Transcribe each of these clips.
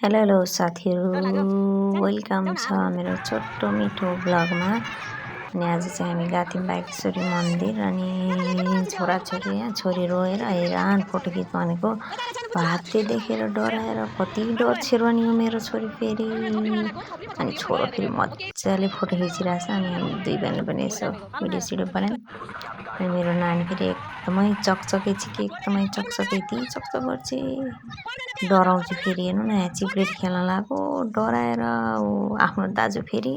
Hello hello साथीहरू, welcome छ मेरो छोटो मिठो ब्लगमा। अनि आज चाहिँ हामी गएको थियौँ बागेश्वरी मन्दिर। अनि छोराछोरी यहाँ छोरी रोएर हैरान फोटो खिच्नु भनेको हात्ती देखेर डराएर कति डर नि हो मेरो छोरी फेरि। अनि छोरो फेरि मजाले फोटो खिचिरहेछ। अनि हामी दुई बहिनी पनि यसो भिडियो सिडियो बनायौँ। अनि मेरो नानी फेरि एकदमै चकचके छिके, एकदमै चकचके ती चकचक गर्छ, डराउँछ फेरि। हेर्नु न, यहाँ चिप्लेट खेल्न लाग्यो डराएर। आफ्नो दाजु फेरि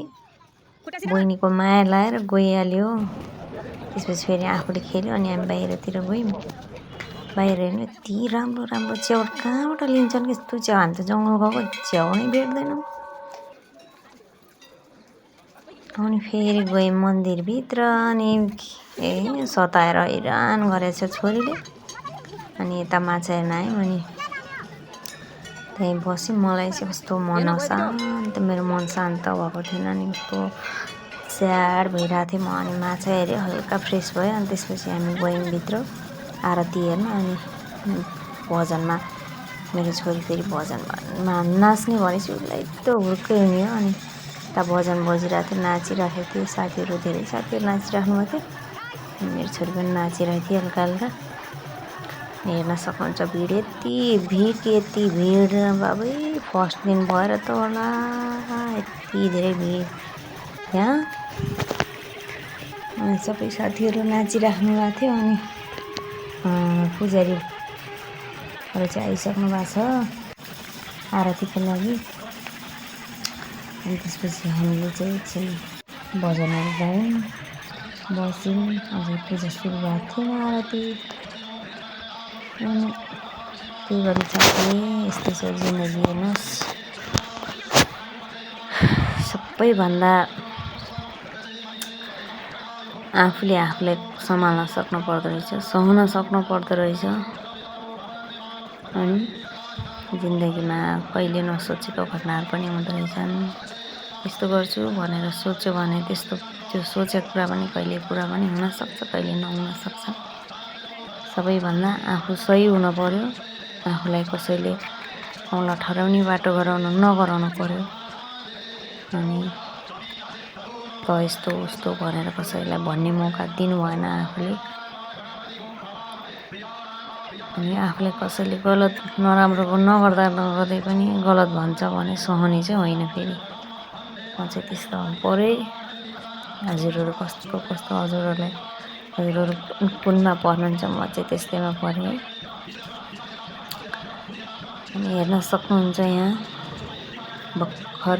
बहिनीको माया लाएर गइहाल्यो। त्यसपछि फेरि आफूले खेल्यो। अनि हामी बाहिरतिर गयौँ। बाहिर हेर्नु यति राम्रो राम्रो च्याउ कहाँबाट लिन्छन् कि यस्तो च्याउ। हामी त जङ्गल गएको च्याउ नै भेट्दैनौँ। अनि फेरि गयौँ मन्दिरभित्र। अनि सताएर हैरान गरेछ छोरीले। अनि यता माछा हेर्न आयौँ। अनि त्यहीँ बस्यौँ। मलाई चाहिँ कस्तो मन शान्त, मेरो मन शान्त भएको थिएन। अनि कस्तो स्याड भइरहेको थिएँ म। अनि माछा हेऱ्यो, हल्का फ्रेस भयो। अनि त्यसपछि हामी गयौँ भित्र आरती हेर्न। अनि भजनमा मेरो छोरी फेरि भजनमा नाच्ने भनेपछि उसलाई यस्तो हुर्कै हुने हो। अनि यता भजन बजिरहेको थियो, नाचिरहेको थियो। साथीहरू धेरै साथीहरू नाचिराख्नु भएको थियो। मेरो छोरी पनि नाचिरहेको थियो हल्का हल्का। हेर्न सक्नुहुन्छ भिड, यति भिड बाबै। फर्स्ट दिन भएर त होला यति धेरै भिड यहाँ। अनि सबै साथीहरू नाचिराख्नु भएको थियो। अनि पुजारीहरू चाहिँ आइसक्नु भएको छ आरतीको लागि। अनि त्यसपछि हामीले चाहिँ एकछिन भजनहरू गायौँ, बस्यौँ। अझै पूजा सुरु भएको थिएन, आरती। अनि त्यही गरी चाहिँ यस्तै छ जिन्दगी। हेर्नुहोस्, सबैभन्दा आफूले आफूलाई सम्हाल्न सक्नु पर्दो रहेछ, सहन सक्नु पर्दो रहेछ। अनि जिन्दगीमा कहिले नसोचेको घटनाहरू पनि हुँदो रहेछन्। यस्तो गर्छु भनेर सोच्यो भने त्यो सोचेको कुरा पनि कहिले पुरा पनि हुनसक्छ, कहिले नहुनसक्छ। सबैभन्दा आफू सही हुन पर्यो। आफूलाई कसैले औँला ठहराउने बाटो नगराउनु पर्यो। अनि त यस्तो उस्तो भनेर कसैलाई भन्ने मौका दिनु भएन आफूले। अनि आफूलाई कसैले गलत नराम्रो नगर्दै पनि गलत भन्छ भने सहने चाहिँ होइन फेरि। म चाहिँ त्यस्तो परै। हजुरहरू कस्तो हजुरहरू कुनमा पर्नुहुन्छ, म चाहिँ त्यस्तैमा परेँ है। अनि हेर्न सक्नुहुन्छ यहाँ भर्खर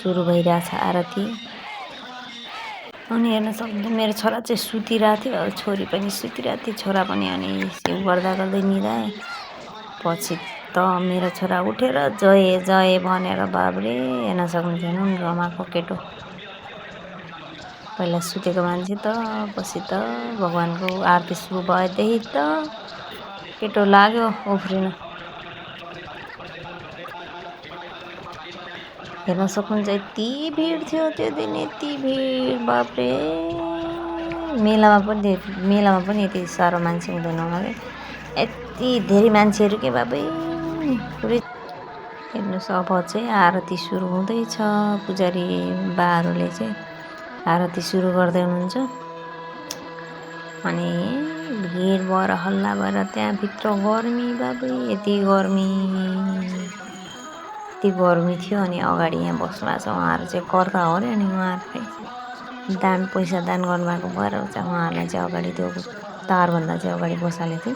सुरु भइरहेछ आरती। अनि हेर्न सक्नुहुन्छ मेरो छोरा चाहिँ सुतिरहेको थियो, छोरी पनि सुतिरहेको थियो, छोरा पनि। अनि सिउ गर्दै निदाए पछि त मेरो छोरा उठेर जय जय भनेर बाबरे। हेर्न सक्नुहुन्छ हेर्नु रमाको केटो। पहिला सुतेको मान्छे त पछि त भगवानको आरती सुरु भएदेखि त केटो लाग्यो उफ्रिन। हेर्न सक्नुहुन्छ यति भिड थियो त्यो दिन, यति भिड बाफ्रे। मेलामा पनि यति साह्रो मान्छे हुँदैन होला कि, यति धेरै मान्छेहरू के बाबै। हेर्नुहोस् अब चाहिँ आरती सुरु हुँदैछ। पुजारी बाहरूले चाहिँ आरती सुरु गर्दै हुनुहुन्छ। अनि भिड भएर हल्ला भएर त्यहाँभित्र गर्मी बाबै, यति गर्मी थियो। अनि अगाडि यहाँ बस्नु भएको छ उहाँहरू चाहिँ कर्ता हो अरे। अनि उहाँहरूले पैसा दान गर्नुभएको भएर चाहिँ उहाँहरूलाई चाहिँ अगाडि त्यो तारभन्दा चाहिँ अगाडि बसालेको थियो।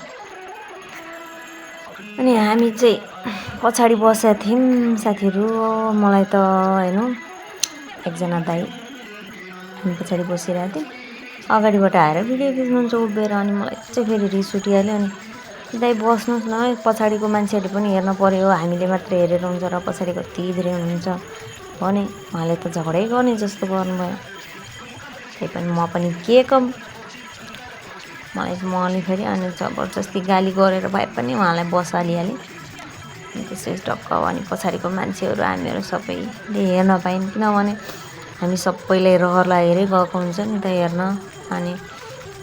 अनि हामी चाहिँ पछाडि बसेका थियौँ साथीहरू। मलाई त हेर्नु एकजना दाइ हामी पछाडि बसिरहेको थियौँ, अगाडिबाट आएर भिडियो खिच्नुहुन्छ उभिएर। अनि मलाई चाहिँ फेरि रिस उठिहाल्यो। अनि दाइ बस्नुहोस् न, पछाडिको मान्छेहरूले पनि हेर्न पर्यो, हामीले मात्र हेरेर हुन्छ र पछाडि कति धेरै हुनुहुन्छ भने उहाँले त झगडै गर्ने जस्तो गर्नुभयो। त्यही पनि म पनि के कम, मैले फेरि अनि जबरजस्ती गाली गरेर भए पनि उहाँलाई बसालिहालेँ। अनि त्यसपछि टक्क अनि पछाडिको मान्छेहरू हामीहरू सबैले हेर्न पायौँ, किनभने हामी सबैलाई रहर लागेरै गएको हुन्छ नि त हेर्न।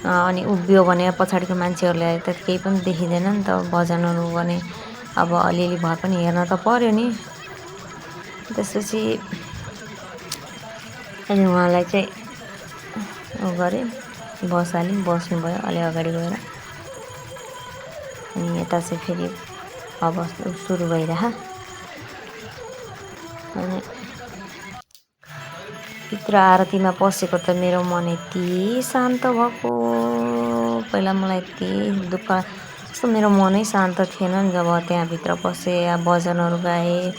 अनि उभियो भने पछाडिको मान्छेहरूलाई त केही पनि देखिँदैन नि त। भजनहरू भने अब अलिअलि भए पनि हेर्न त पर्यो नि। त्यसपछि अनि उहाँलाई चाहिँ गरेँ, बस्नुभयो अलि अगाडि गएर। अनि यता चाहिँ फेरि अब सुरु भइरह। अनि भित्र आरतीमा पसेको त मेरो मन यति शान्त भएको, पहिला मलाई यति दुःख जस्तो मेरो मनै शान्त थिएन नि जब त्यहाँभित्र पसेँ, भजनहरू गाएँ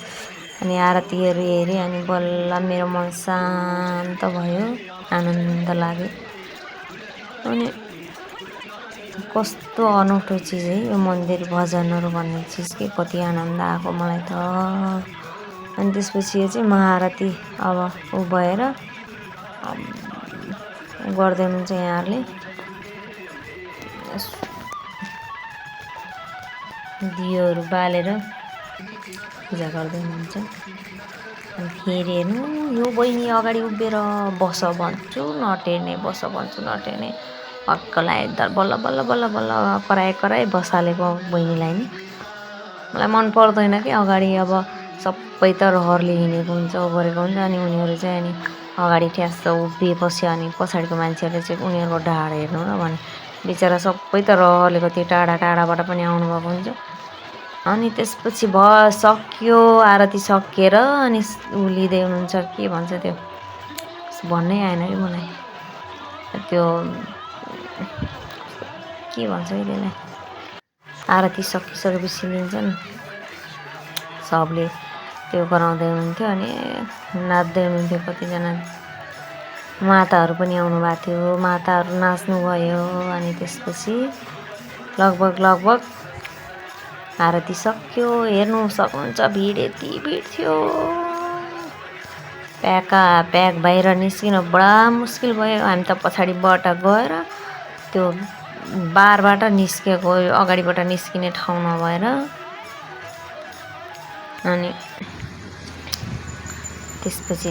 अनि आरतीहरू हेरेँ। अनि बल्ल मेरो मन शान्त भयो, आनन्द लाग्यो। अनि कस्तो अनौठो चिज है यो मन्दिर भजनहरू भन्ने चिज, के कति आनन्द आएको मलाई त। अनि त्यसपछि यो चाहिँ महाआरती अब उ भएर गर्दै हुनुहुन्छ यहाँहरूले। दियोहरू बालेर पूजा गर्दै हुनुहुन्छ। अनि फेरि हेर्नु यो बहिनी अगाडि उभिएर बस भन्छु नटेर्ने, बस भन्छु नटेर्ने, हक्कलाई बल्ल बल्ल बल्ल बल्ल कराए बसालेको बहिनीलाई नि मलाई मन पर्दैन कि। अगाडि अब सबै त रहरले हिँडेको हुन्छ, गरेको हुन्छ, अनि उनीहरू चाहिँ अनि अगाडि ठ्यास्स उभिएपछि अनि पछाडिको मान्छेहरूले चाहिँ उनीहरूको ढाड हेर्नु र भने बिचरा सबै त रहरले कति टाढाबाट पनि आउनुभएको हुन्छ। अनि त्यसपछि सक्यो आरती सकिएर अनि उ लिँदै हुनुहुन्छ, के भन्छ त्यो भन्नै आएन कि मलाई, त्यो के भन्छ कि त्यसलाई, आरती सकिसकेपछि लिन्छन् सबले त्यो गराउँदै हुनुहुन्थ्यो। अनि नाच्दै हुनुहुन्थ्यो कतिजना माताहरू पनि आउनु भएको थियो, माताहरू नाच्नुभयो। अनि त्यसपछि लगभग आरती सक्यो, हेर्नु सक्नुहुन्छ भिड यति भिड थियो, प्याक बाहिर निस्किन बडा मुस्किल भयो। हामी त पछाडिबाट गएर त्यो बारबाट निस्केको, अगाडिबाट निस्किने ठाउँ नभएर। अनि त्यसपछि